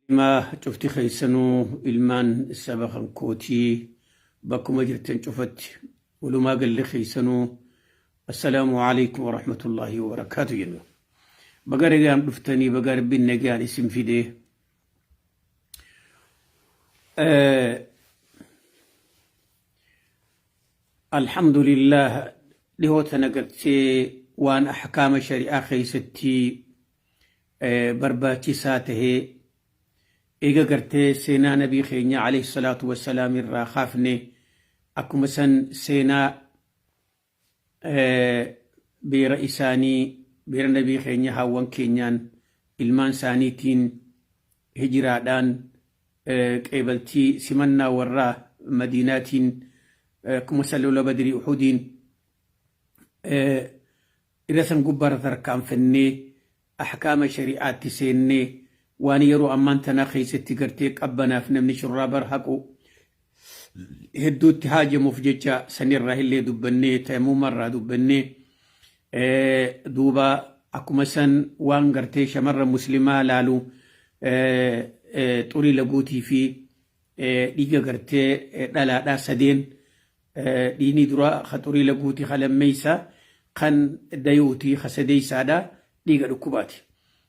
Muslimaa cufti keessanuu ilmaan saba kan kootii bakkuma jirtan cufatti walumaa galli keessanuu assalaamu alaikum warahmatullaahi wabarakaatu jenna. Baga nagaan dhuftanii, baga rabbiin nagaan isin fidee. Alhamdulillah, dhihoo tana gartee waan ahkaama shari'aa keessatti barbaachisaa tahee eega gartee seenaa nabii keenya alayhi salaatu wassalaam irraa kaafne, akkuma san seenaa beera isaanii, beera nabii keenya, haawwan keenyaan, ilmaan isaaniitiin, hijiraadhaan, qeebaltii simannaa warraa madiinaatiin, akkuma san lola badrii uhudiin irra san gubbaarra tarkaanfannee ahkaama shari'aatti seennee, waan yeroo ammaan tanaa keessatti gartee qabbanaaf namni shurraaba haqu hedduutti haajamuuf jecha sanirraa illee dubbannee, tayamumarraa dubbannee, duuba akkuma san waan gartee shamarra muslimaa laalu, xurii laguutii fi dhiiga gartee dhalaadhaa sadeen, dhiigni dura ka xurii laguutii, ka lammeeysa kan dayuutii, ka sadeeysaadha dhiiga dhukkubaati.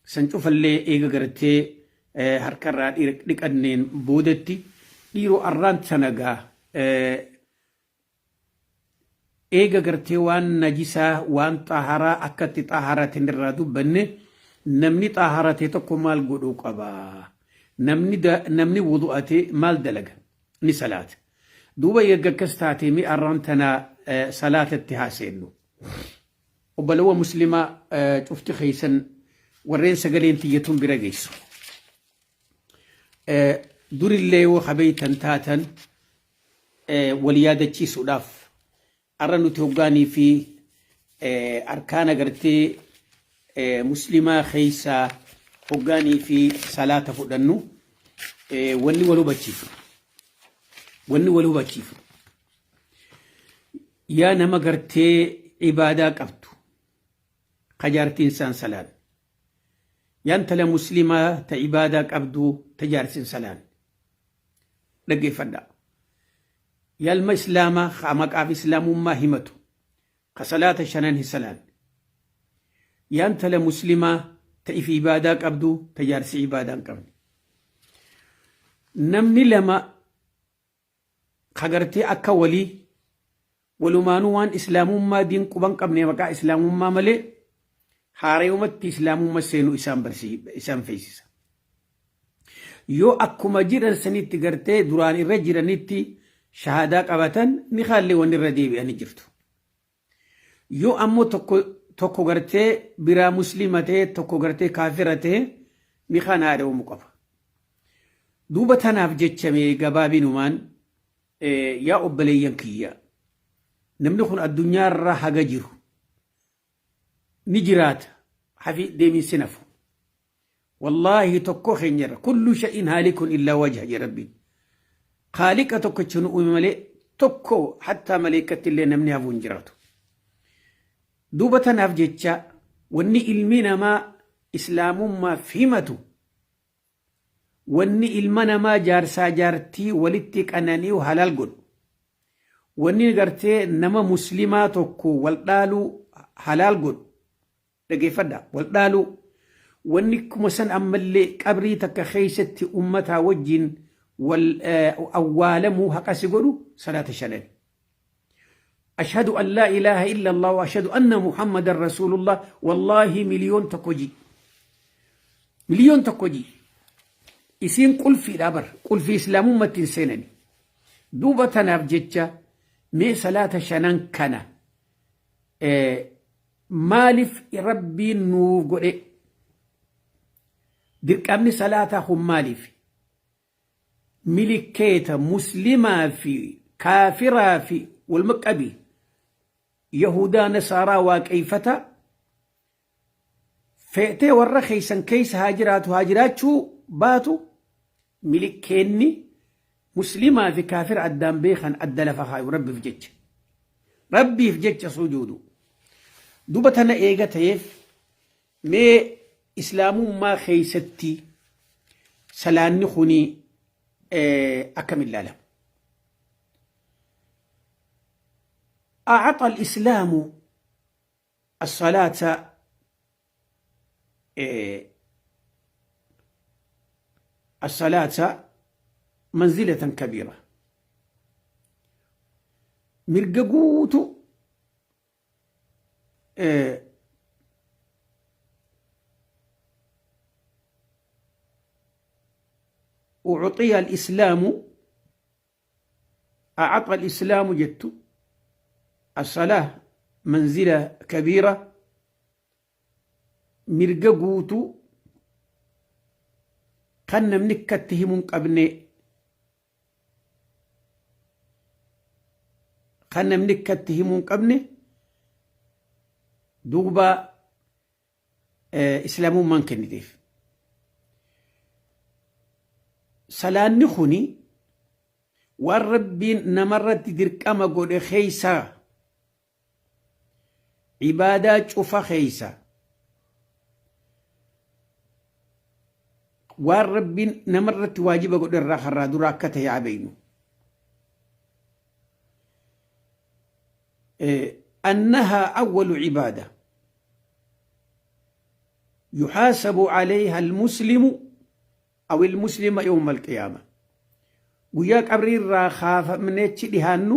San cufallee eega gartee harkarraa dhiqanneen boodatti, dhiiroo arraan tana gaa eega gartee waan najisaa, waan xaharaa akkatti xaharatin irraa dubbanne, namni xaharate tokko maal godhuu qaba? Namni wudu'ate maal dalaga? Ni salaata. Duuba eega akkas taate, mi arraan tana salaatatti haa seennu. Obbolawwan muslimaa cufti keessan warreen sagaleen tiyyatuun bira geessu. Durillee yoo kabeeytan taatan, wal yaadachiisuudhaaf arra nuti hoggaanii fi arkaana gartee muslimaa keessaa hoggaanii fi salaata fudhannu, wanni wal hubachiisu. Wanni wal hubachiisu. Yaa nama gartee ibaadaa qabdu ka jaartiin isaan salaan. Yaa intala muslimaa ta ibaadaa qabdu ta jaartiin salaan. Dhaggeeffadhaa. Yaa ilma islaamaa ka maqaaf islaamummaa himatu ka salaata shanan hin salaan. Yaa intala muslimaa ta ifi ibaadaa qabdu ta jaarsi ibaadaa hin qabne. Namni lama ka gartee akka walii walumaanuu waan islaamummaa diin quban qabne, maqaa islaamummaa malee, haarayumatti islaamummaa seenuu isaan isaan feesisa. Yoo akkuma jiran sanitti gartee duraan irra jiranitti shahaadaa qabatan, ni kaallee wanni irra deebi'anii jirtu. Yoo ammoo tokko tokko gartee biraa muslima ta'e, tokko gartee kaafira ta'e, ni kaan haadha qaba. Duuba tanaaf jechamee gabaabinumaan, yaa obboleeyyan kiyya, namni kun addunyaarra haga jiru ni jiraata, hafi deemiinsi nafu. Wallaahi tokko keenyarra kullu sha'in haalikun illaa wajha jedhe rabbiin. Khaaliqa tokkicha nu uume malee tokko hattaa maleekkatti illee namni hafu hin jiraatu. Duuba tanaaf jecha wanni ilmi namaa islaamummaaf himatu, wanni ilma namaa jaarsaa jaartii walitti qanani'u halaal godhu, wanni gartee nama muslimaa tokko wal dhaaluu halaal godhu, dhageeffadha, wal dhaaluu, wanni kuma san ammallee qabrii takka keessatti ummataa wajjin wal awwaalamuu haqa si godhu salaata shanan. Ashhadu an laa ilaaha illa Allah wa ashhadu anna Muhammadan Rasulullah, wallaahi 1,000,000 ji. 1,000,000 ji. Isiin qulfiidha bar, qulfii islaamummaatti hin seenani. Duuba tanaaf jecha mee salaata shanan kana maaliif rabbiin nuuf godhe? Dirqamni salaataa kun maaliif? Milikkeeta muslimaa fi kaafiraa fi walma qabi, yahudaa, nasaaraa, waaqeeffata feetee warra keessan keessa haa jiraatu haa jiraachuu baatu, milikkeenni muslimaa fi kaafira addaan beekan adda lafa kaayu rabbiif jecha. Rabbiif jecha sujuudu. Duba tana eega ta'eef, mee islaamummaa keessatti Salaanni kuni akkamiin ilaalama? أعطى الإسلام الصلاة الصلاة منزلة كبيرة mirga guutu أعطي الإسلام أعطى الإسلام جت الصلاة منزلة كبيرة mirga guutuu kan namni akkatti himuu hin qabne kan namni akkatti himuu hin qabne duuba islaamummaan kenniteef. Salaanni kuni waan Rabbiin namarratti dirqama godhe keeysaa ibaadaa cufa keeysa waan Rabbiin namarratti waajiba godhe irraa karraa dura akka ta'e haa beeynu. أنها أول عبادة يحاسب عليها المسلم أو المسلم يوم القيامة guyyaa qabrii irraa kaafamneechi dhihaannu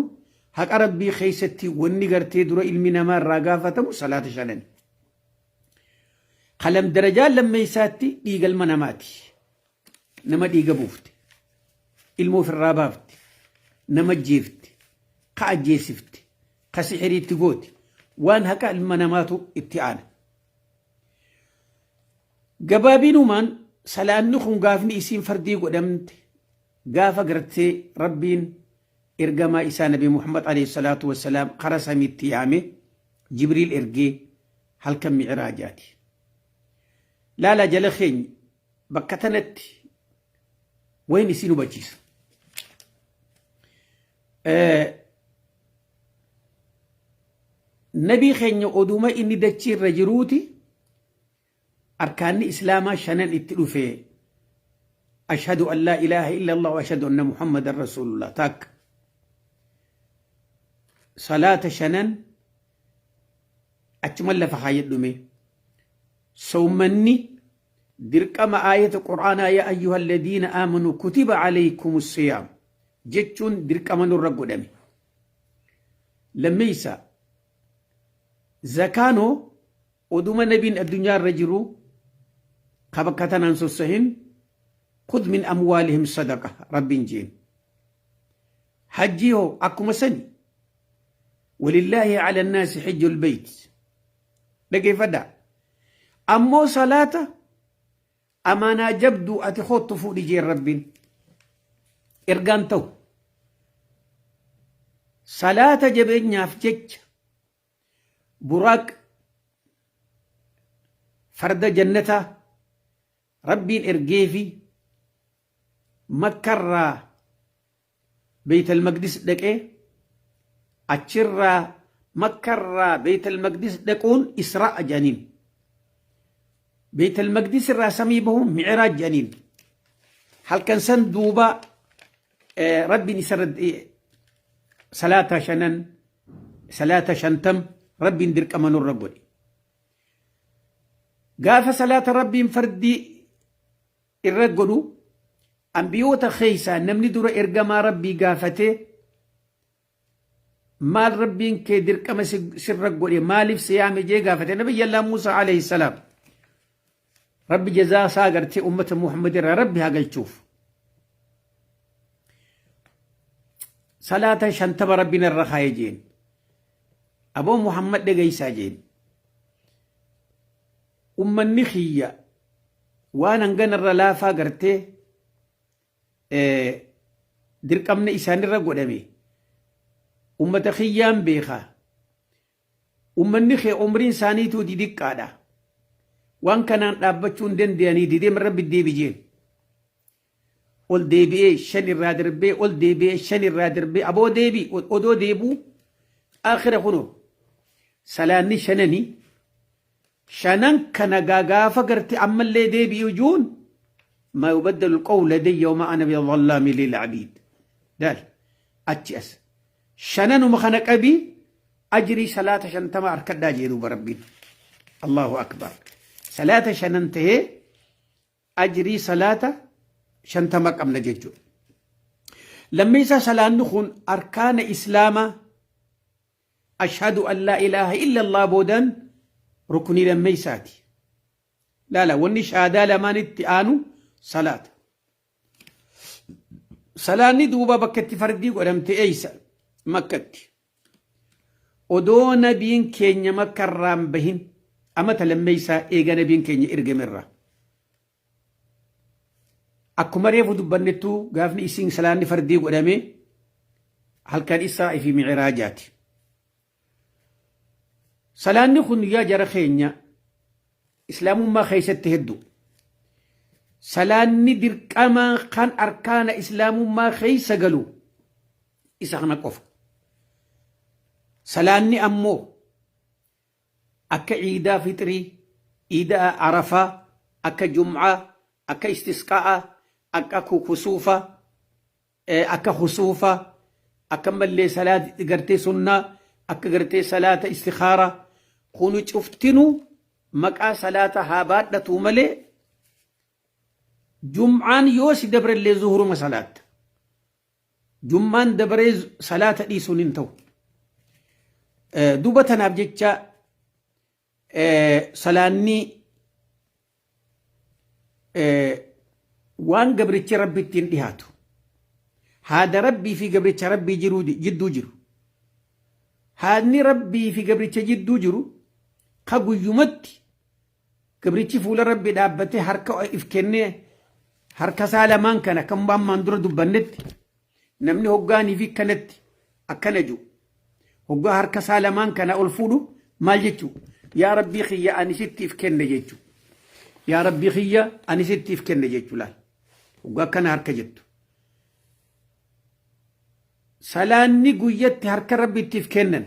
haqa Rabbii keessatti wanni gartee dura ilmi namaa irraa gaafatamu salaata shanan. Kalam darajaa lammeessaatti dhiiga ilma namaati. Nama dhiiga buufte, ilma ofirraa baafte, nama jeefte, ka ajjeesifte, ka sixiriitti goote, waan haqa ilma namaatu itti aana. Gabaabinumaan salaanni kun gaafni isiin fardii godhamte gaafa gartee Rabbiin ergamaa isaa Nabi Muhammad alayhi salaatu wassalaam kara samiitti yaame Jibriil ergee halkan mi'raajaati. Laala jala keenya bakka tanatti wayin isin hubachiisa. Nabii keenya oduma inni dachii irra jiruuti arkaanni islaamaa shanan itti dhufe. Ashhadu an laa ilaaha illallah wa ashhadu anna muhammadan rasulullah takka. Salaata shanan achuma lafa kaayyadhume. Sawmanni dirqama aayata qur'aanaa yaa ayyuha alladhiina aamanu kutiba alaykum siyaam jechuun dirqama nurra godhame. Lammeeysa zakaanoo oduma nabiin addunyaa irra jiru ka bakka tanaan sossohin khudh min amwaalihim sadaqa rabbiin jeen. Hajjii hoo akkuma sani walillaahi ala nnaasi hijjul beyt dhageeffadhaa. Ammoo salaata amaanaa jabduu ati koottu fuudhi jeen rabbiin. Ergaan ta'u salaata jabeenyaaf jecha buraaq farda jannataa rabbiin ergeefi makkarraa beeytal maqdis dhaqee achirraa makkarraa beeytal maqdis dhaquun israa jedhaniin. Beeytal maqdis irraa samii bahuun mi'raaj jedhaniin. Halkan san duuba rabbiin isarra salaata shanan salaata shantam rabbiin dirqama nurra godhe. Gaafa salaata rabbiin fardii irra godhu ambiyoota keessaa namni dura ergamaa rabbii gaafatee maal rabbiin kee dirqama sirra godhe maaliif si yaame jee gaafate nabiyyallaa Muusaa alayhi salaam. Rabbi jazaa isaa gartee ummata Muhammad irraa rabbi haa galchuuf. Salaata 50 rabbiin irra kaayee jeen. Aboo Muhammad dhageessaa jeen. Ummanni kiyya waan hangana irra laafaa gartee dirqamni isaanirra godhame ummata kiyyaan beeka. Ummanni kee umriin isaaniituu didiqqaadha. Waan kanaan dhaabbachuu hin danda'anii didee rabbi deebi jeen. Ol deebi'ee shan irraa darbee ol deebi'ee shan irraa darbee aboo deebi odoo deebuu akhira kunoo salaanni shanani shanan kana gaafa garte ammallee deebi'u juun. Maa yubaddalu alqawlu ladayya wamaa ana bidhallaami lil abiid. Laal achi as. Shananuma kana qabii ajrii salaata 50 arkadhaa jee duuba Rabbiin. Allahu akbar. Salaata shanan tahee ajrii salaata 50 qabna jechuudha. Lammeessaa, salaanni kun arkaana Islaamaa ashhadu an laa ilaaha illallah boodan ruknii lammeessaati. Laala, wanni shaadaa lamaanitti aanu salaata. Salaanni duuba bakka itti fardii godhamte eeysa? Makkatti. Odoo nabiin keenya Makkarraa hin bahin, amata lammeessaa eega nabiin keenya ergamerraa. Akkuma reefu dubbannettuu, gaafni isiin salaanni fardii godhame halkan Israa fi Mi'raajaati. Salaanni kun, yaa jara keenya, Islaamummaa keessatti hedduu. Salaanni dirqamaa kan arkaana Islaamummaa keessa galu isa kana qofa. Salaanni ammoo akka Iidaa Fixrii, Iida Arafaa, akka Jum'aa, akka Istisqaa'aa, akka Kusuufaa, akka Kusuufaa, akka mallee salaata gartee sunnaa, akka gartee salaata istikhaaraa, kunu cuftinuu maqaa salaata haa baadhatuu malee, Jum'aan yoo si dabrellee zuhuruma salaatta. Jum'aan dabaree salaata dhiisuun hin ta'u. Duuba tanaaf jecha salaanni waan gabrichi Rabbi ittiin dhihaatu. Haada Rabbii fi gabricha Rabbii jiru jidduu jiru. Haadni Rabbii fi gabricha jidduu jiru ka guyyumatti gabrichi fuula Rabbii dhaabbatee harka if kennee, harka isaa lamaan kana kan ammaan dura dubbannetti, namni hoggaanii fi kanatti akkana jiru. Hoggaa harka isaa lamaan kana ol fuudhu maal jechuu? Yaa Rabbii kiyya, ani sitti if kenne jechuu. Yaa Rabbii kiyya, ani sitti if kenne jechuu laal. Hoggaa akkana harka jettu. Salaanni guyyatti harka Rabbi itti if kennan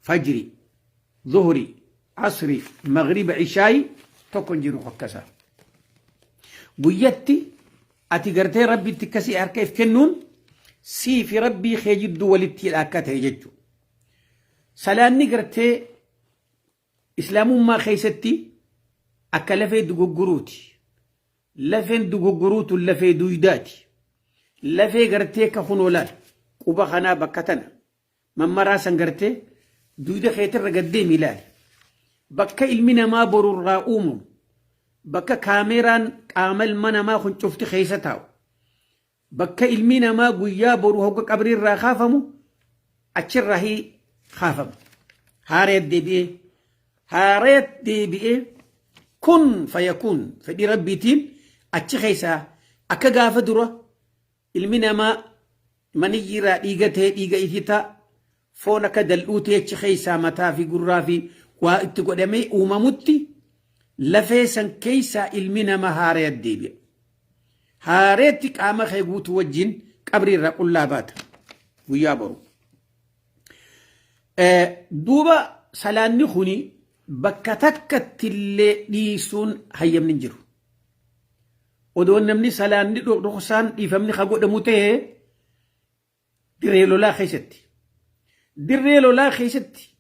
fajri, zuhri, asri, maghriba, ishaayi tokko hin jiru akkasaa. Guyyatti ati gartee Rabbitti akkasii harka if kennuun sii fi Rabbii kee jidduu walitti hidha akka ta'e jechuudha. Salaanni gartee Islaamummaa keessatti akka lafee dugugguruuti. Lafeen dugugguruutu lafee duydaati. Lafee gartee ka kunoo laal quba kanaa bakka tana mammaraa san gartee duyda keetirra gad deemi ilaali. Bakka ilmi namaa borurraa uumamu, bakka kaameeraan qaama ilma namaa kun cufti keessa taa'u, bakka ilmi namaa guyyaa boru hogga qabriirraa kaafamu achirraa kaafama. Haareet deebi'ee, haareet deebi'ee kun fayakuun fedhii Rabbiitiin achi keessaa akka gaafa dura ilmi namaa maniyyiirraa dhiiga ta'ee, dhiiga ititaa, foon akka dal'uu ta'ee, achi keessaa mataa fi gurraa fi waa itti godhamee uumamutti, lafee san keessaa ilmi namaa haareet deebi'a. Haareetti qaama kee guutuu wajjin qabrii irraa qullaa baata guyyaa boru. Duuba salaanni kuni bakka takkatti illee dhiisuun hayyamni hin jiru. Odoo namni salaanni dhoksaan dhiifamni ka godhamu ta'e dirree lolaa keessatti. Dirree lolaa keessatti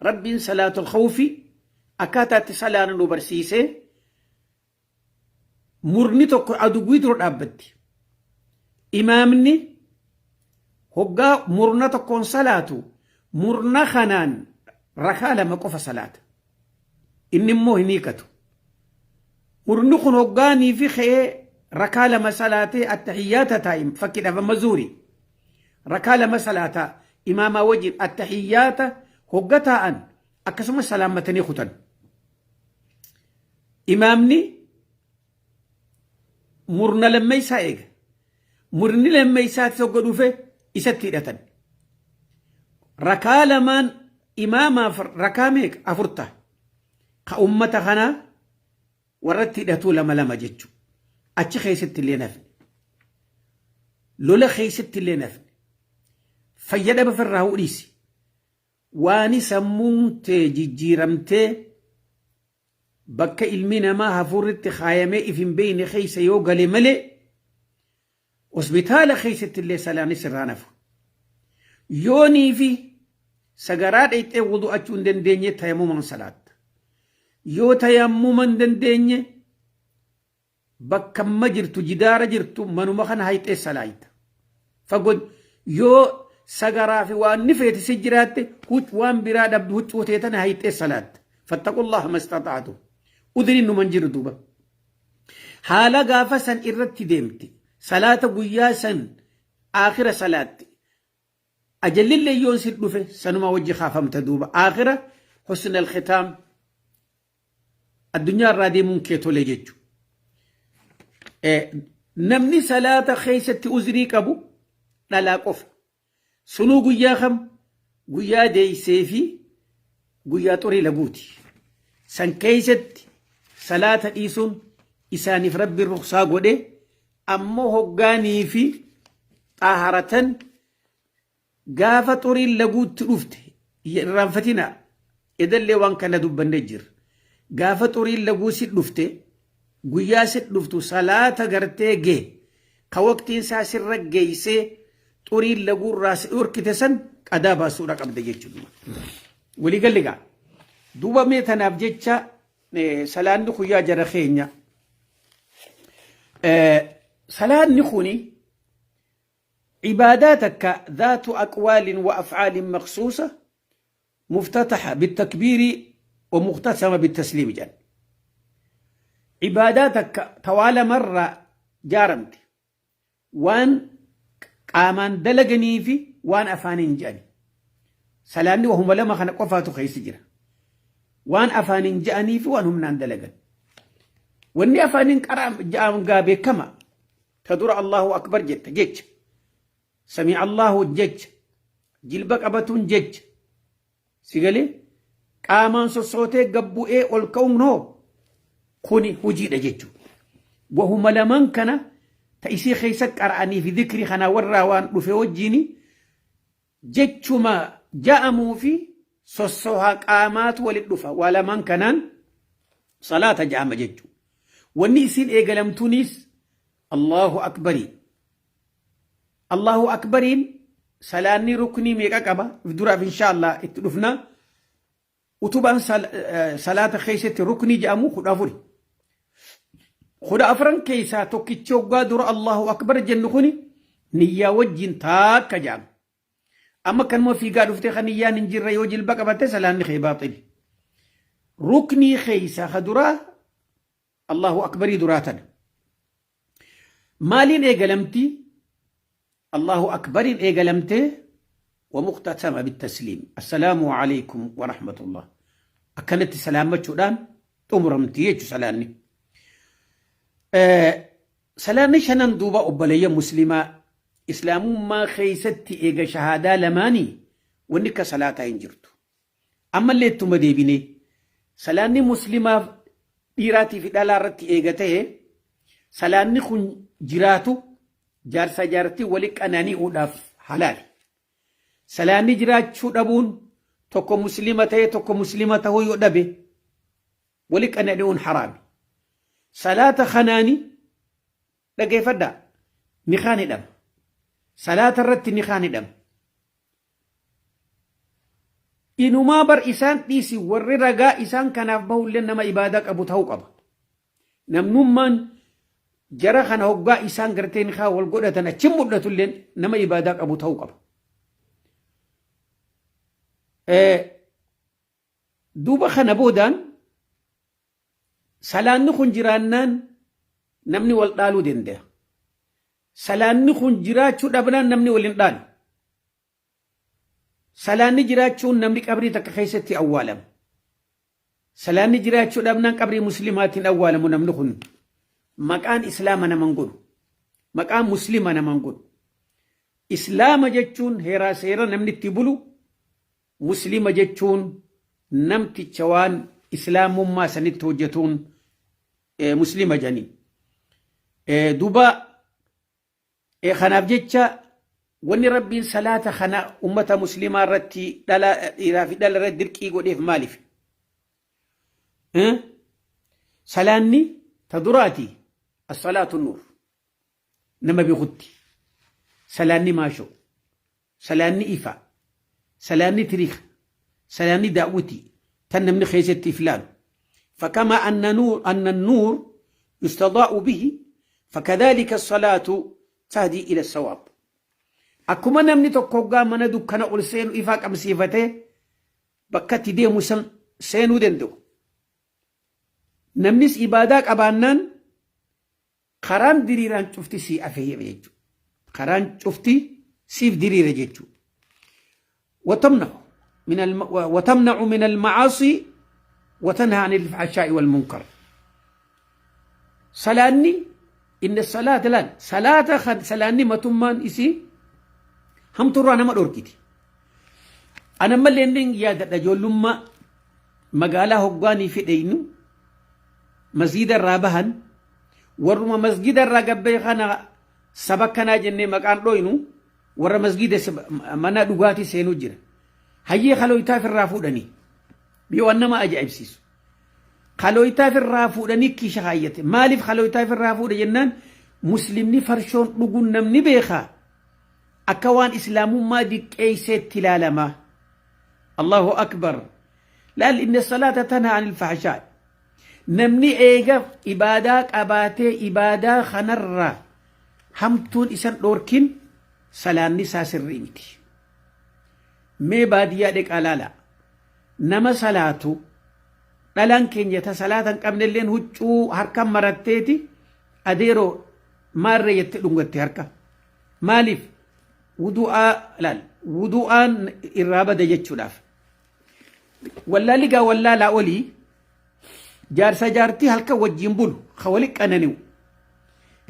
Rabbiin salaatul khawfi akkaataa itti salaana nu barsiisee, murni tokko aduwwii dura dhaabbatti. Imaamni hoggaa murna tokkoon salaatu murna kanaan rakaa lama qofa salaata. Inni immoo hin hiikatu. Murni kun hoggaanii fi ka'ee rakaa lama salaatee attahiyyaata taa'im, fakkiidhaaf amma zuuri. Rakaa lama salaataa imaamaa wajjin attahiyyaata hogga taa'an akkasumas salaammatanii kutan. Imaamni murna lammeessaa eega. Murni lammeessaatti hogga dhufe isatti hidhatan. Rakaa lamaan imaamaaf rakaa meeqa? Afur ta'a. Ka ummata kanaa warratti hidhatuu lama lama jechuudha. Achi keessatti illee nafni. Lola keessatti illee nafni. Fayyadama ofirraa dhiisi. Waani sammuun tee jijjiiramtee Bakka ilmi namaa hafuurritti kaayamee if hin beeyne keessa yoo gale malee hospitaala keessatti illee salaanni sirraa nafu. Yoonii fi sagaraa dheyxee wudu'achuu hin dandeenye tayamumaan salaatta. Yoo tayammuma hin dandeenye bakka amma jirtu jidaara jirtu manuma kana hayxee salaayta. Fagoo yoo sagaraa fi waan ni feete si jiraatte waan biraa dhabdu huccuu tee tana hayxee salaatta. Fattaqullaha mastaxaatu. Udriin numan jiru duuba. Haala gaafa san irratti deemte salaata guyyaa san aakhira salaatti. Ajallillee yoon si dhufe sanuma wajji kaafamta duuba. Aakhira husna alkhitaam addunyaa irraa deemuun kee tole jechuudha. Namni salaata keessatti uzrii qabu dhalaa qofa. Sunuu guyyaa kam? Guyyaa deeysee fi guyyaa xurii laguuti. San keessatti salaata dhiisuun isaaniif Rabbiin ruksaa godhe ammoo hoggaanii fi xaaharatan gaafa xuriin laguutti dhufte irraanfatinaa edallee waan kana dubbannee jirra. Gaafa xuriin laguu si dhufte guyyaa si dhuftu salaata gartee gee ka waqtiin isaa sirra geessee xuriin laguurraa si dhorkite san qadaa baasuudha qabda jechuudha. Waliigalli gaa. Duuba mee tanaaf jecha salaanni kun yaa jara keenya. Salaanni kuni عبادة تكا ذات أقوال وأفعال مخصوصة مفتتحة بالتكبير ومختتمة بالتسليم جان عباداتك توالى مرة جارمت وان قامان دلقني في وان أفانين جاني سلامني وهم لما خنق وفاتو خيس جرا وان أفانين جاني في وان هم نان دلقن واني أفانين قرام جام قابي كما Ta dura Allahu Akbar jetta jecha. Sami'a Allahu jecha. Jilba qabatuun jecha. Si galee qaamaan sossootee gabbu'ee ol ka'uun hoo kuni hojiidha jechuudha. Wahuma lamaan kana ta isii keessa qara'anii fi dhikri kana warraa waan dhufe wajjiini jechuma ja'amuu fi sossoha qaamaatu walit dhufa. Waa lamaan kanaan salaata ja'ama jechuudha. Wanni isiin eegalamtuunis Allahu Akbarii. Allahu Akbariin salaanni ruknii meeqa qaba? If duraaf insha Allah itti dhufna. Utubaan salaata keessatti ruknii jedhamu 14. 14n keessaa tokkichi hoggaa dura Allahu Akbar jennu kuni niyyaa wajjin taakka jedhama. Amma kanuma fiigaa dhuftee kan niyyaan hin jirre yoo jilba qabatte salaanni kee baaxili. Ruknii keessaa ka duraa Allahu Akbarii duraa tana. Maaliin eegalamti? Allahu Akbariin eegalamtee ومختتمة بالتسليم السلام عليكم ورحمة الله akkanatti salaammachuudhaan xumuramti jechu salaanni. Salaanni shanan duuba obboleeyyan muslimaa islaamummaa keessatti eega shahaadaa lamaanii wanni akka salaataa hin jirtu. Ammallee ittuma deebinee salaanni muslimaaf dhiiraatii fi dhalaa irratti eega ta'e salaanni kun jiraatu jaarsaa jaartii wali qanani'uudhaaf halaali. Salaanni jiraachuu dhabuun tokko muslima ta'e tokko muslima ta'uu yoo dhabe wali qanani'uun haraami. Salaata kanaani dhageeffadhaa nikaan hidhama. Salaata irratti nikaan hidhama. Inumaa bar isaan dhiisi warri ragaa isaan kanaaf bahullee nama ibaadaa qabu ta'uu qaba. Namnummaan jara kana hoggaa isaan gartee nikaa wal godhatan achi mul'atullee nama ibaadaa qabu ta'uu qaba. Duuba kana boodaan salaanni kun jiraannaan namni wal dhaaluu danda'a. Salaanni kun jiraachuu dhabnaan namni wal hin dhaalu. Salaanni jiraachuun namni qabrii takka keessatti awwaalama. Salaanni jiraachuu dhabnaan qabrii muslimaatiin awwaalamu namni kun. Maqaan islaama naman godhu. Maqaan muslima naman godhu. Islaama jechuun heeraa seera namni itti bulu. Muslima jechuun namticha waan islaamummaa sanitti hojjetuun muslima jedhanii. Duuba Kanaaf jecha wanni Rabbiin salaata kana ummata muslimaa irratti dhala dhiiraa fi dhala irratti dirqii godheef maaliif? Salaanni ta duraati as-salaatu nuur. Nama beekutti. Salaanni maashoo. Salaanni ifa. Salaanni tiriika. Salaanni daawwitii. Tan namni keessatti if laalu. فكما أن نور أن النور يستضاء به فكذلك الصلاة تهدي إلى الصواب. Akkuma namni tokko hoggaa mana dukkana ol seenu ifaa qabsiifatee bakka itti deemu san seenuu danda'u. Namnis ibaadaa qabaannaan karaan diriiraan cufti sii afeeyame jechuudha. Karaan cufti siif diriira jechuudha. وتمنع من المعاصي وتنهى عن الفحشاء والمنكر. Salaanni إن الصلاة laal salaata salaanni matummaan isii hamturraa nama dhorkiti. Ana mallee inni yaadadha, ijoollummaa magaalaa hoggaanii fedheynu masjida irraa bahan, warruma masjida irraa gabbee kana saba kanaa jennee maqaan dhoynu, warra masjida mana dhugaatii seenuu jira. Hayyee, kalooyitaaf irraa fuudhanii biyya waan nama ajaa'ibsiisu. Kalooyitaaf irraa fuudhanii kiisha kaayyate. Maaliif kalooyitaaf irraa fuudha jennaan, muslimni farshoon dhuguun namni beekaa akka waan islaamummaa diqqeeyseetti ilaalama. الله أكبر. Laal, إن الصلاة تنهى عن الفحشاء. Namni eega ibaadaa qabaatee ibaadaa kanarraa hamtuun isan dhoorkin, salaanni isaa sirrii miti. Mee baadiyyaa dheqaa laala. Nama salaatu dhalaan keenya ta salaata hin qabnelleen huccuu harkaan maratteeti adeeroo maarree jettee dhungatte harka. Maaliif? Wudu'aa laal, wudu'aan irraa bada jechuudhaaf. Wallaalli gaa wallaalaa olii jaarsa jaartii halkan wajjin bulu ka wali qanani'u.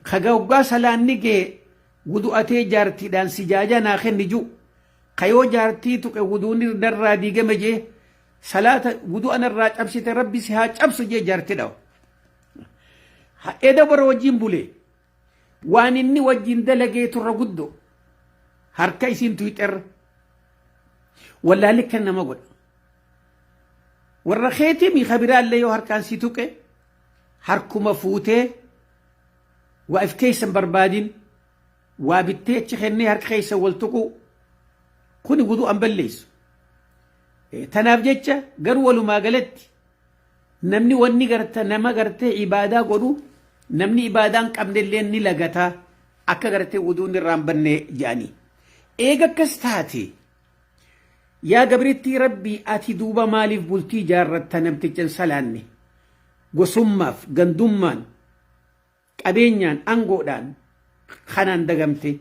Ka goggaa salaanni gee wudu'atee jaartiidhaan sijaaja naa kenni jiru. Ka yoo jaartii tuqe wuduun narraa diigame jee, salaata wudu'a narraa cabsite, rabbi si haa cabsu jee jaartii dhawa. Eda bara wajjin bulee waan inni wajjin dalagee turra guddoo harka isiin tuyxerra. Wallaalli kan nama godha. Warra keetii miika biraallee yoo harkaan si tuqe harkuma fuutee waa if keessa hin barbaadin, waa bittee achi kennee harka keessa wal tuqu kuni wudu'an balleessu. Tanaaf jecha garuu walumaa galatti namni wanni garta nama gartee ibaadaa godhu, namni ibaadaa hin qabnellee ni lagataa akka gartee wuduun irraa hin banne jedhanii. Eega akkas taate, yaa gabrittii rabbii, ati duuba maaliif bultii jaarratta namticha hin salaanne? Gosummaaf, gandummaan, qabeenyaan, aangoodhaan kanaan dagamte.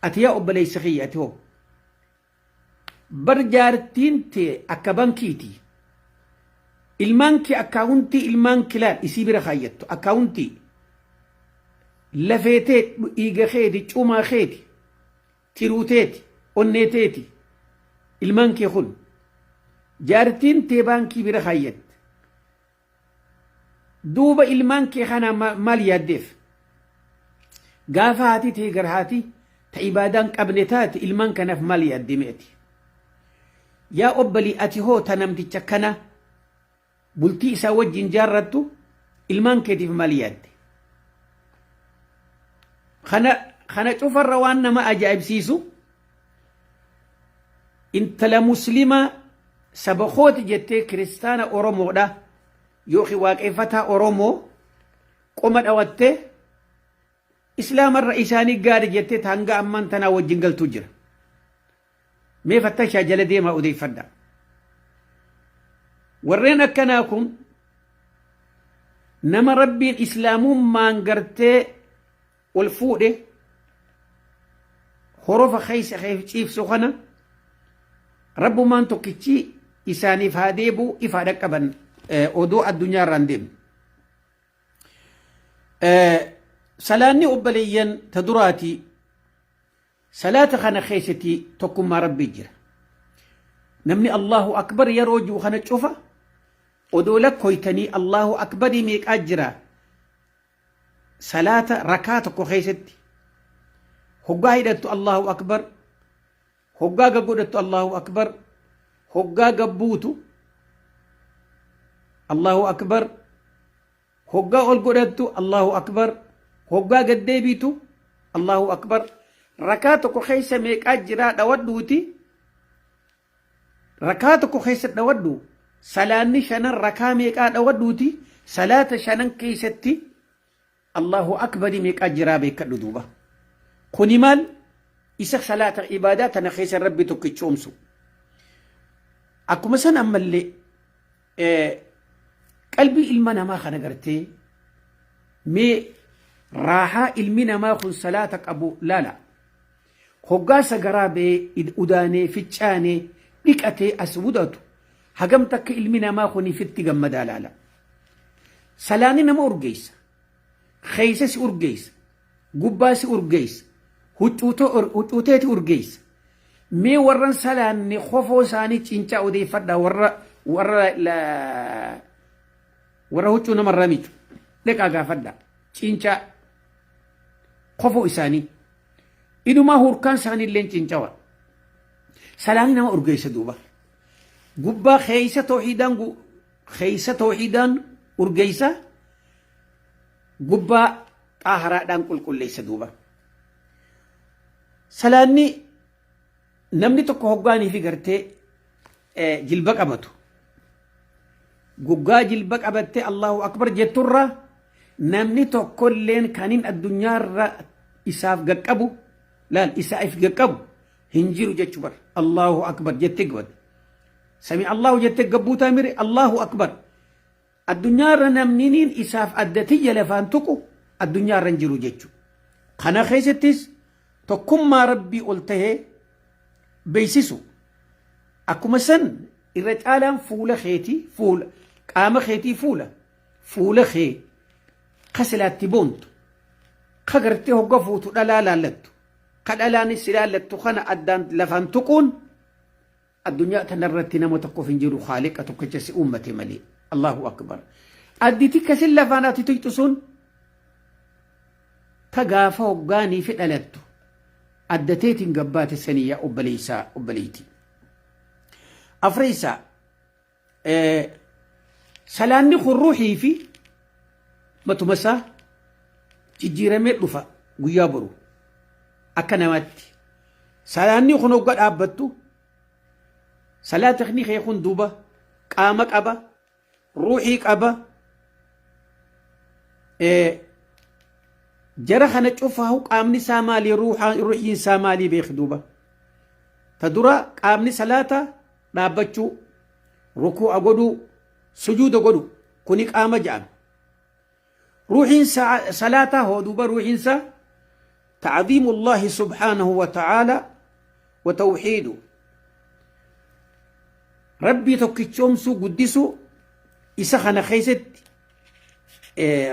Ati yaa obboleessa kiyya, ati hoo? Bar jaartiin tee akka bankiiti. Ilmaan kee akkaawuntii ilmaan kilaan isii bira kaayyattu akkaawuntii. Lafeetee dhiiga keeti, cumaa keeti, tiruuteeti, onneeteeti. Ilmaan kee kun jaartiin tee baankii bira kaayyatte. Duuba ilmaan kee kana maal yaaddeef? Gaafa haati tee gar haati ta ibaadaan qabne taate, ilmaan kanaaf maal yaadde mi'ati? Yaa obbalii, ati hoo ta namticha kana bultii isaa wajjin jaarrattu, ilmaan keetiif maal yaadde? Kana cufarra waan nama ajaa'ibsiisu, intala muslimaa saba kooti jettee kiristaana Oromoodha yookiin waaqeffataa Oromoo qoma dhawattee islaamarra isaanii gaari jettee hanga ammaan tanaa wajjin galtuu jira. Mee fattashaa, jala deemaa odeeffadha. Warreen akkanaa kun nama rabbiin islaamummaan gartee ol fuudhe horofa keessa ciibsu kana rabbumaan tokkichi isaaniif haa deebi'u, ifaa dhaqqaban odoo addunyaa irraan deemne. Salaanni obboleeyyan ta duraati, salaata kana keessatti tokkummaa rabbii jira. Namni الله أكبر yeroo jiru kana cufa odoo lakkooytanii الله أكبر ii meeqaa jira salaata rakaa tokko keessatti? Hoggaa hidhattu الله أكبر, hoggaa gaggodhattu الله أكبر, hoggaa gabbuutu الله أكبر. Hoggaa ol godhattu Allahu akbar. Hoggaa gad deebiitu Allahu akbar. Rakaa tokko keessa meeqaa jiraa dhawadhuuti. Rakaa tokko keessa dhawadhu. Salaanni shanan rakaa meeqaa dhawadhuuti. Salaata shanan keessatti Allahu akbari meeqaa jiraa beekadhu duuba. Kuni maal? Isa salaata ibaadaa tana keessa Rabbi tokkichoomsu. Akkuma san ammallee qalbii ilma namaa kana gartee mee raahaa ilmi namaa kun salaata qabu laala. Hoggaa sagaraa ba'ee udaanee ficcaanee dhiqatee as mudatu hagam takka ilmi namaa kun ifitti gammadaa laala. Salaanni nama urgeessa. Keessa si urgeessa. Gubbaa si urgeessa. Huccuuteeti urgeessa. Mee warran salaanne kofoo isaanii cincaa odeeffadhaa warra warra warra huccuu namarraa miicu. Dhaqaa gaafadhaa. Cincaa kofoo isaanii. Inumaa hurkaan isaanii illee cincawa. Salaanni nama urgeessa duuba. Gubbaa keessa toohiidaan keessa toohiidaan urgeessa gubbaa xaaharaadhaan qulqulleessa duuba. Salaanni namni tokko hoggaanii fi gartee jilba qabatu. Guggaa jilba qabattee Allahu Akbar jetturra namni tokkolleen kanin addunyaarra isaaf gaqqabu laal isaaf gaqqabu hin jiru jechu bar Allahu Akbar jettee gabadda. Sami Allahu jettee gabbuu taamire Allahu Akbar. Addunyaarra namniniin isaaf adda tiyya lafaan tuqu addunyaarra hin jiru jechu. Kana keessattis tokkummaa Rabbii ol tahee beeksisu. Akkuma san irra caalaan fuula keetii fuula qaama keetii fuula fuula kee ka silaatti boontu ka gartee hogga fuutu dhalaa laallattu ka dhalaanis si laallattu kana addaan lafaan tuquun addunyaa tanarratti nama tokkoof hin jiru haaliqa tokkicha si uummate malee. Allahu akbar. Additi kasin lafaan ati tuyxu sun ta gaafa hoggaanii fi dhalattu adda teetiin gabbaate sanii yaa obboleessaa obboleettii. Afreessaa salaanni kun ruuhii fi matuma isaa jijjiiramee dhufa guyyaa boru akka namaatti. Salaanni kun hogga dhaabbattu salaatni kee kun duuba qaama qaba ruuhii qaba jara kana cufaahu qaamni isaa maalii ruuhiin isaa maalii beeki duuba. Ta dura qaamni salaata dhaabbachuu, rukuu'a godhuu, sujuuda godhu kuni qaama ja'ama. Ruuhiin salaataa hoo duuba ruuhiin isaa ta'ziimu Allaahi subhaanahu wa ta'aalaa wa tawhiidu Rabbii tokkichoomsuu guddisuu isa kana keessatti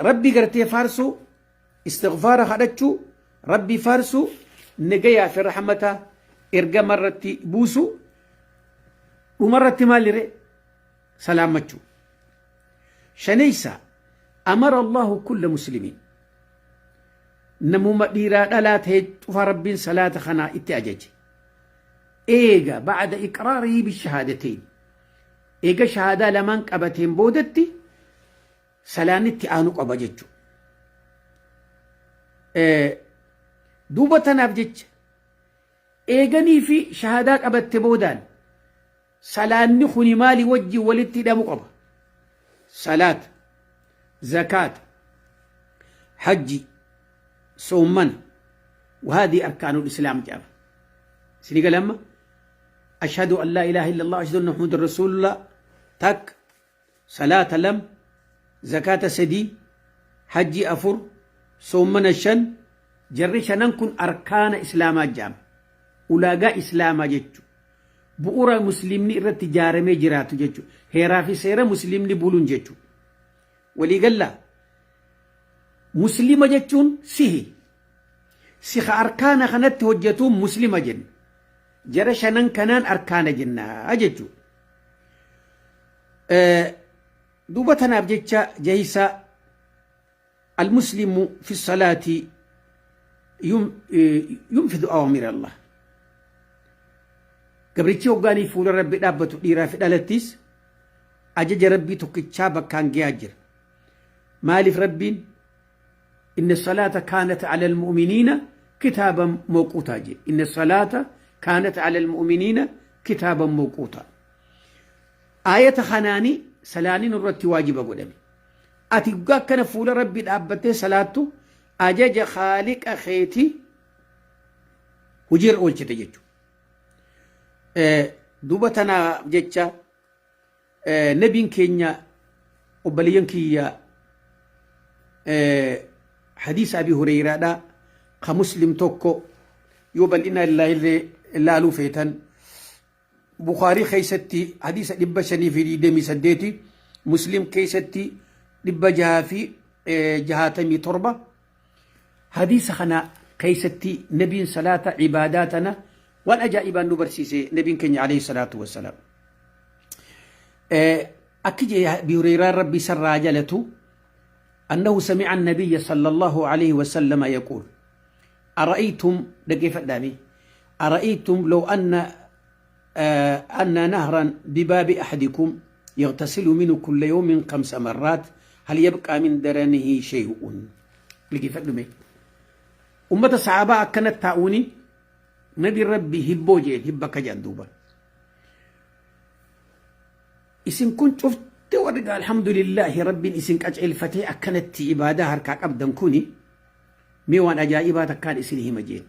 Rabbii gartee faarsuu istighfaara kadhachuu Rabbii faarsuu nagayaa fi rahmata ergama irratti buusuu dhumarratti maalire salaammachuu. Shaneysa amara Allahu kulla muslimiin namuma dhiiraa dhalaa ta'e cufa Rabbiin salaata kanaa itti ajaje. Eega ba'da iqraarihi bishahaadateyn eega shahaadaa lamaan qabateen boodatti salaanni itti aanu qaba jechuudha. Duuba tanaaf jecha eeganii fi shahaadaa qabatte boodaan salaanni kuni maali wajjin walitti hidhamu qaba. Salaata, zakaata, hajji, soommana. Wahaadii arkaanul islaam jedhama. Isinii gala amma? Ashhadu an laa ilaaha illallah, ashhadu anna Muhammadan rasuulullah takka salaata 2, zakaata 3, hajjii 4, soommana 5, jarri shanan kun arkaana islaamaa jedhama. Ulaagaa islaamaa jechu. Bu'uura musliimni irratti ijaaramee jiraatu jechu. Heeraa fi seera musliimni buluun jechu. Walii gallaa? Muslima jechuun sihi. Si ka arkaana kanatti hojjetuun muslima jenna. Jara shanan kanaan arkaana jenna jechuudha. Duuba tanaaf jecha jahisa almuslimu fi salaati yunfidu awaamir Allah. Gabrichi hoggaanii fuula Rabbi dhaabbatu dhiiraa fi dhalattis ajaja Rabbii tokkichaa bakkaan gayaa jira. Maaliif Rabbiin inna salaata kaanat ala almu'miniina kitaaban mawquutaa jedhe. Inna salaata kaanat ala almu'miniina kitaaban mawquutaa. Aayata kanaani salaanni nurratti waajiba godhame. Ati guggaa akkana fuula Rabbii dhaabbattee salaattu ajaja Khaaliqa keetii hojiirra oolchite jechuudha. Duuba tanaaf jecha nabiin keenya, obboleeyyan kiyya, hadiisa Abi Hureyraadha ka Muslim tokko yoo bal'ina illee ilaaluu feetan, Bukaarii keessatti hadiisa 528, Muslim keessatti 667. Hadiisa kana keessatti nabiin salaata ibaadaa tana waan ajaa'ibaan nu barsiise nabiin keenya alayhi salaatu wassalaam. Akki jee Abi Hurayraan, Rabbi isarraa jalatu, annahu sami'a annabiyya sallallahu alayhi wasallama yaquul, ara'aytum, dhaggeeffadhaami, ara'aytum law anna nahran bibaabi ahadikum yagtasilu minhu kulla yawmin khamsa marraat, hal yabqaa min daranihi shay'un? Dhaggeeffadhu mee, ummata sahaabaa akkana taa'uuni nabi Rabbi hibboo jeen, hibba akka jedhan. Duuba isin kun cufti warri alhamdulillahi Rabbiin isin qaceelfatee akkanatti ibaadaa harkaa qabdan kuni, mee waan ajaa'ibaa takkaan isin hima jeen.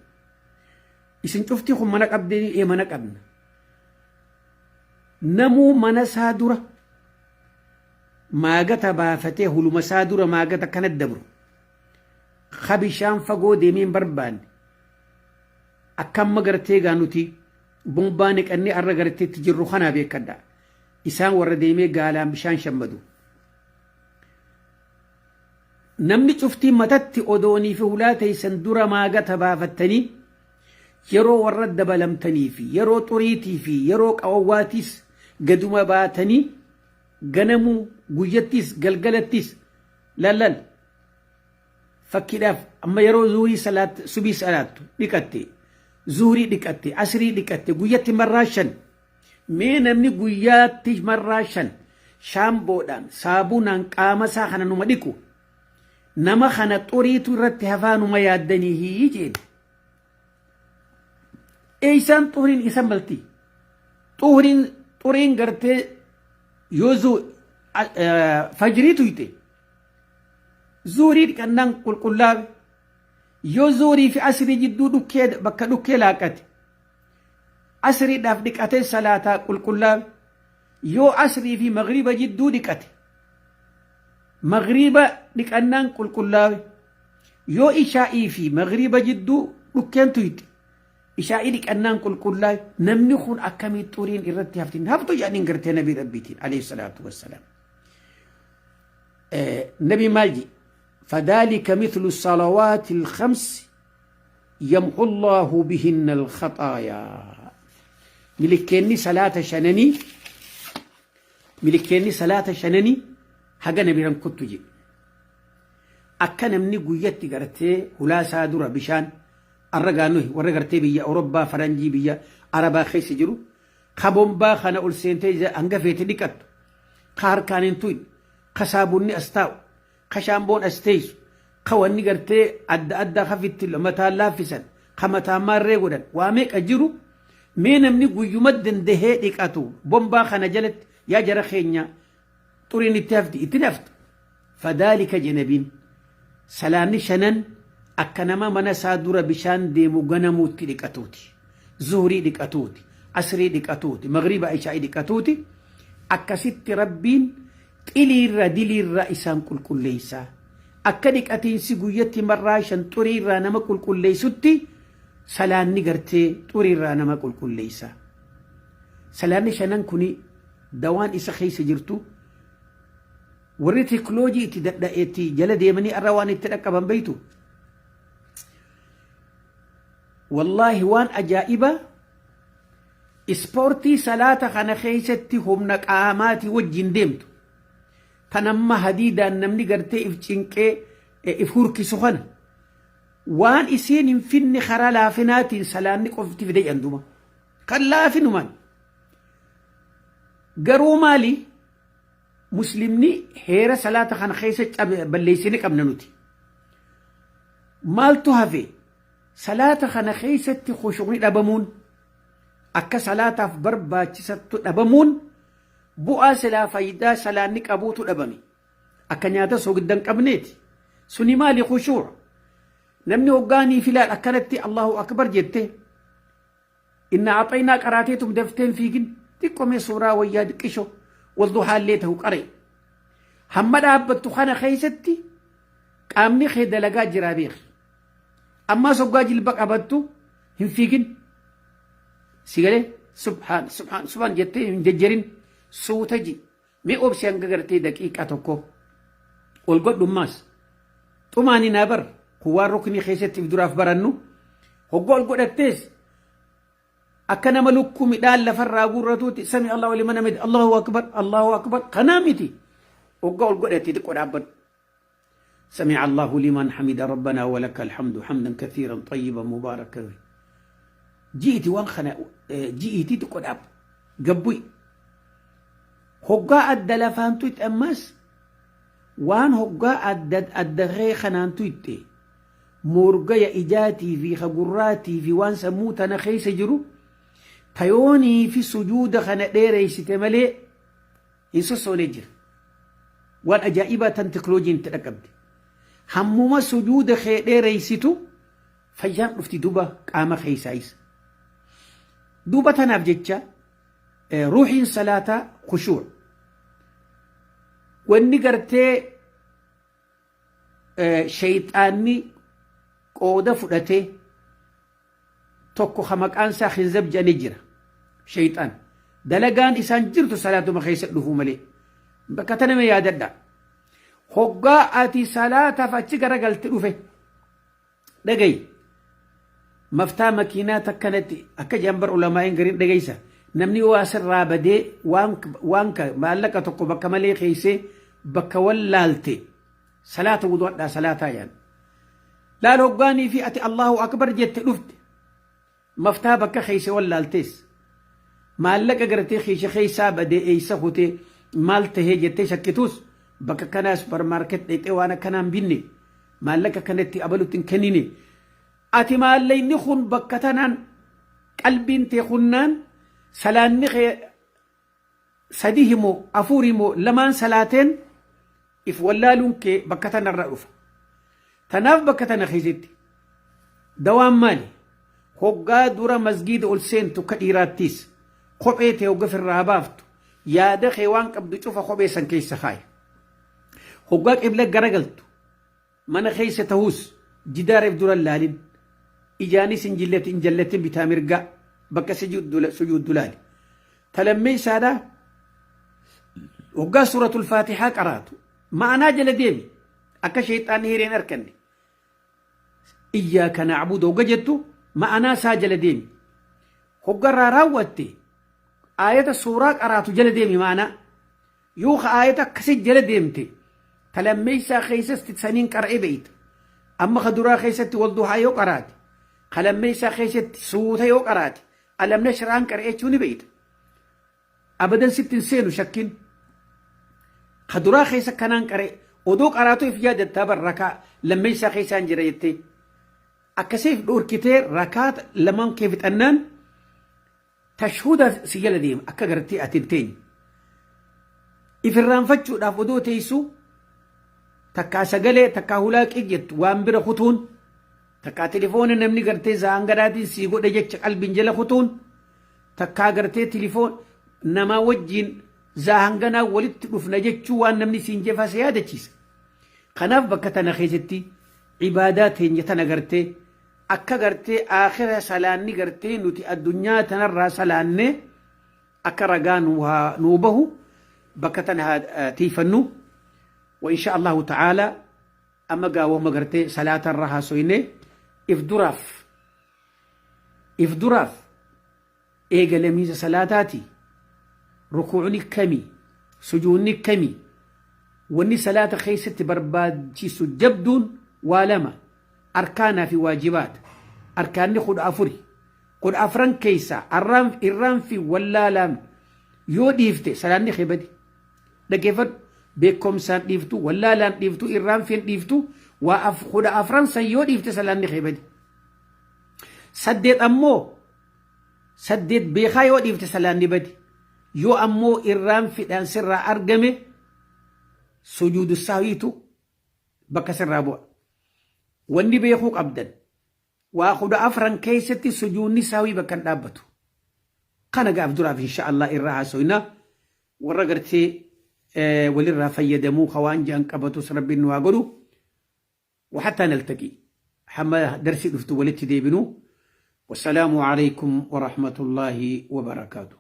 Isin cufti kun mana qabdanii? Ee, mana qabna. Namuu mana isaa dura maagata baafatee, huluma isaa dura maagata kana dabru ka bishaan fagoo deemee hin barbaanne, akka amma gartee gaa nuti bombaa niqannee arra garteetti jirru kanaa beekadha. Isaan warra deemee gaalaan bishaan shammadu. Namni cuftii matatti odoonii fi hulaa teessan dura maagata baafattanii, yeroo warra dabalamtanii fi yeroo xuriitii fi yeroo qawwaatiis gaduma baatanii, ganamuu guyyattis galgalattis lallal. Fakkiidhaaf amma yeroo zuhurii salaat, subii salaattu dhiqatte, zuhurii dhiqatte, asrii dhiqatte, guyyatti marraa shan. Mee namni guyyaatti marraa shan shaamboodhaan saabunaan qaama isaa kana numa dhiqu, nama kana xuriitu irratti hafaa numa yaaddanii hii jeen? Eeysaan xuriin isa malti? Xuriin gartee yoo fajrii tuyte zuhurii dhiqannaan qulqullaawe. Yoo zuhurii fi asrii jidduu dhukkee bakka dhukkee laaqate, asriidhaaf dhiqatee salaataa qulqullaawe. Yoo asrii fi magriba jidduu dhiqate, magriba dhiqannaan qulqullaawe. Yoo ishaa'ii fi magriba jidduu dhukkeen tuyxe, ishaa'ii dhiqannaan qulqullaawe. Namni kun akkamii xuriin irratti hafti? Haftu jedhaniin gartee nabii Rabbiitiin alayhi salaatu wassalaam. Nabi maal jedhe? Fadaalika mithlu salawaati alkhamsi yamhu Allahu bihinna alkhaxaayaa. Milikkeenni salaata shananii, milikkeenni salaata shananii haga nabiran kuttu jedhe. Akka namni guyyatti gartee hulaa isaa dura bishaan arra gaannuhi, warra gartee biyya Awurooppaa, faranjii, biyya Arabaa keessa jiru, ka bombaa kana ol seentee hanga feete dhiqattu, ka harkaan hin tuyne, ka saabunni as taa'u, ka shaamboon as teessu, ka wanni gartee adda addaa kafitti mataan laaffisan, ka mataan maarree godhan, waa meeqa jiru. Mee namni guyyuma dandahee dhiqatu bombaa kana jalatti, yaa jara keenya, xuriin itti hafti? Itti haftu. Fadaalika jenabiin salaanni shanan akka nama mana isaa dura bishaan deemu ganamuutti dhiqatuuti, zuhurii dhiqatuuti, asrii dhiqatuuti, magriba, ishaa'ii dhiqatuuti. Akkasitti Rabbiin xiliirra diliirra isaan qulqulleessaa. Akka dhiqatiinsi guyyatti marraa shan xuriirraa nama qulqulleessutti, salaanni gartee xuriirraa nama qulqulleessa. Salaanni shanan kuni dawaan isa keessa jirtu, warri teekinooloojii itti dadha'eetti jala deemanii arra waan itti dhaqqaban beektu. Wallaahi, waan ajaa'ibaa ispoortii salaata kana keessatti humna qaamaatii wajjin deemtu. Tan amma hadiidaan namni gartee if cinqee if hurkisu kana waan isiin hin finne karaa laafinaatiin salaanni qofti fide jedhan. Kan laafinumaan garuu maali? Muslimni heera salaata kana keessa cabe balleessine qabna nuti. Maaltu hafe? Salaata kana keessatti khushuu'ni dhabamuun, akka salaataaf barbaachisattu dhabamuun, bu'aa silaa faayidaa salaanni qabuutu dhabame. Akka nyaata soogidda hin qabneeti. Suni maali khushuu'a? Namni hoggaanii filaan akkanatti Allahu Akbar jette, Inna axaynaa qaraateetum daftee hin fiigin, xiqqo mee suuraa wayyaa xiqqisho walduhaallee ta'u qara'i. Hamma dhaabbattu kana keessatti qaamni kee dalagaa jiraa beeki. Ammaas hoggaa jilba qabattu hin fiigin. Si galee subhaan subhaan subhaan jettee hin jejjerin, suuta ji. Mee obsi hanga gartee daqiiqaa tokko ol godhu. Ammaas xumaani naa bar kun waan ruknii keessatti if duraaf barannu. Hoggaa ol godhattees akka nama lukkuu midhaan lafarraa guurratuutti sami Allahu liman hamid, Allahu akbar, Allahu akbar kanaa miti. Hoggaa ol godhatte xiqqoo dhaabbadhu. Sami Allahu liman hamida, rabbana walaka alhamdu hamdan kathiiran tayyiban mubaarakan ji'iti. Waan kana ji'iitii xiqqoo dhaabbu gabbu'i. Hoggaa adda lafaan tuyxe, ammas waan hoggaa adda adda kee kanaan tuyxe, moorgaya ijaatii fi ka gurraatii fi waan sammuu tana keessa jiru tayoonii fi sujuuda kana dheereessite malee hin sossoonee jira. Waan ajaa'ibaa tan teknooloojiin itti dhaqqabde. Hammuma sujuuda kee dheereessitu fayyaan dhufti duba qaama keessaayis. Duuba tanaaf jecha ruuhiin salaataa khushuuc. Wanni gartee shayxaanni qooda fudhatee tokko ka maqaan isaa Khinzab jedhanii jira. Shayxaan. Dalagaan isaan jirtu salaatuma keessa dhufuu malee. Bakka tana mee yaadadha. Hoggaa ati salaataaf achi garagalte dhufe. Dhagayi. Maftaa makiinaa takkanatti akka jedhan bar ulamaa'in gariin, dhagaysa. Namni yoo asirraa badee waan maallaqa tokko bakka malee keessee bakka wallaalte, salaata wudu'adhaa salaataa yaan. Laal, hoggaanii fi ati Allahu akbar jette dhufte. Maftaa bakka keessa wallaaltees. Maallaqa gartee keessa keessaa badee eessa kutee maal tahee jettee shakkituus, bakka kanaa supermarket dhaqxee waan akkanaan binne, maallaqa kanatti abalutti hin kennine. Ati maallaqni kun bakka tanaan qalbiin tee kunnaan salaanni kee sadi himoo afur himoo lamaan salaateen if wallaaluun kee bakka tanarra dhufa. Tanaaf bakka tana keessatti dawaan maali? Hoggaa dura masgiida ol seentu ka dhiiraattis kophee tee hogga firraa baaftu, yaada kee waan qabdu cufa kophee san keessa kaayi. Hoggaa qibla garagaltu, mana keessa ta'us, jidaara if dura laalin. Ijaanis hin jilletin, hin jallatin bitaa mirgaa, bakka sujuuddu laali. Talammee isaadhaa, hoggaa suuratul faatihaa qaraatu ma'anaa jala deemi, akka sheexaanni hireen arkanne. Iyyaaka na'budu hogga jettu ma'anaa isaa jala deemi. Hoggarraa raawwatte aayata suuraa qaraatu jala deemi ma'anaa. Yoo ka aayata akkasi jala deemte, talammeessaa keessatti saniin qara'ee beeyta. Amma ka duraa keessatti wal duhaa yoo qaraate, ka lammeessaa keessatti suuta yoo qaraate, alam nashraan qara'ee jechuu ni beeyta. Abadan sitti hin seenu shakkiin. Ka duraa keessa kanaan qara'e odoo qaraatu if yaadattaa bar, rakaa lammeessaa keessaan jira jettee. Akkasiif dhorkitee rakaa lamaan kee fixannaan tashhuda si jala deema, akka gartee ati hin teenye. If irraanfachuudhaaf odoo teessu takkaa sagalee takkaa hulaaqii jettu waan bira kutuun, takkaa telefoona namni gartee zaangadhaatiin sii godhe jecha qalbiin jala kutuun, takkaa gartee telefoon namaa wajjiin zaahanganaa walitti dhufna jechuu waan namni siin jefaa si yaadachiisa. Kanaaf bakka tana keessatti ibaadaa teenya tana gartee akka gartee aakhira salaanni gartee nuti addunyaa tanarraa salaannee akka ragaa nuu bahu bakka tana haa tiifannu. Wa insha Allahu ta'ala amma gaawwama gartee salaatarra haasoyne. If duraaf eegalamiinsa salaataati, rukuucni kami, sujuudni kami? Wanni salaata keessatti barbaachisu jabduun waa lama, arkaanaa fi waajibaata. Arkaanni 14. 14n keessaa irraan fi wallaalaan yoo dhiifte salaanni kee badi. Dhaggeeffadhu. Beekomsaan dhiiftu, wallaalaan dhiiftu, irraanfiin dhiiftu, waa 14 san yoo dhiifte salaanni kee bade. Saddeet ammoo, saddeet beekaa yoo dhiifte salaanni bade. Yoo ammoo irraanfidhaan sirraa argame, sujuudu sahwiitu bakka sirraa bu'a. Wanni beekuu qabdan, waa 14 keessatti sujuudni sahwii bakka hin dhaabbatu. Kana gaaf duraaf insha Allah irraa haasoyna. Warra gartee walirraa fayyadamuu ka waan ja'an qabatus Rabbiin nu haa godhu. وحتى نلتقي، hamma darsii dhuftu walitti deebinu. والسلام عليكم ورحمة الله وبركاته.